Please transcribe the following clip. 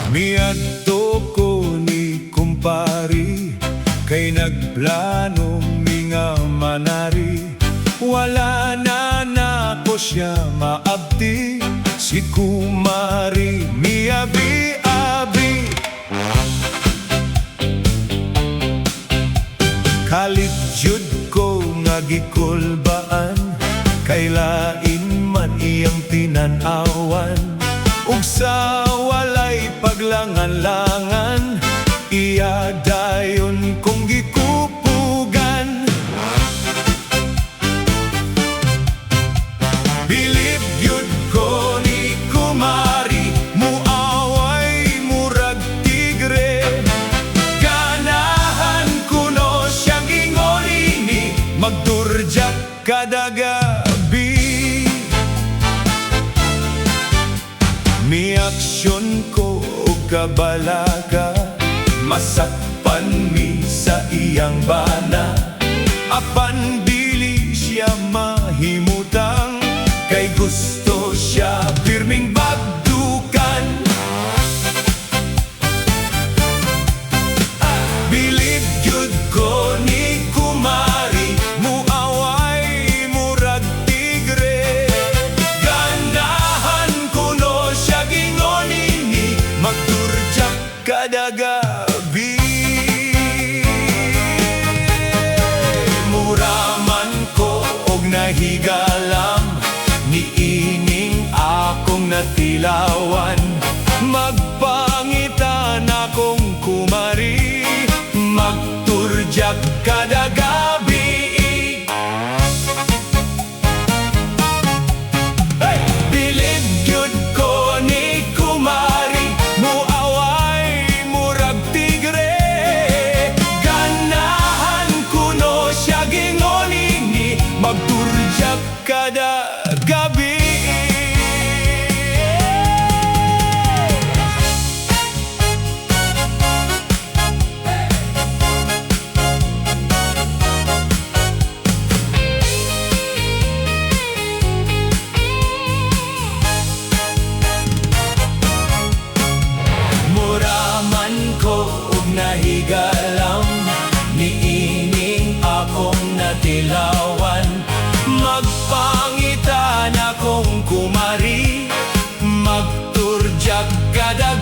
Miadto ko ni kumpare kay nagplano mi nga manari. Wala na nako siya maabti. Si kumari miabi-abi. Kalit jud ko nga gikulbaan kay lain man iyang tinan-awan. Ug sa walay paglangan-langan, iya dayon kong gikupugan. Bilib gyud ko ni kumari, muaway murag tigre. Ganahan kuno siyang ingon ini, magturjak kada gabi. Miaksyon ko og kabalaka, masakpan mi sa iyang bana. Apan dili siya mahimutang kay gusto siya pirming bagdukan. Bilib gyud ko ni kumari, muaway murag tigre. Ganahan kuno siya gingon ini, magturjak kada gabi. Mura man ko og nahigalam niining akong natilawan. Magpangita na kong kumari, magturjak kada gabi. Hey! Bilib gyud ko ni kumari, muaway murag tigre. Ganahan kuno siya gingon ini, magturjak kada gabi. Mura man ko og nahigalam niining akong natilawan. Magpangita na kong kumari, magturjak kada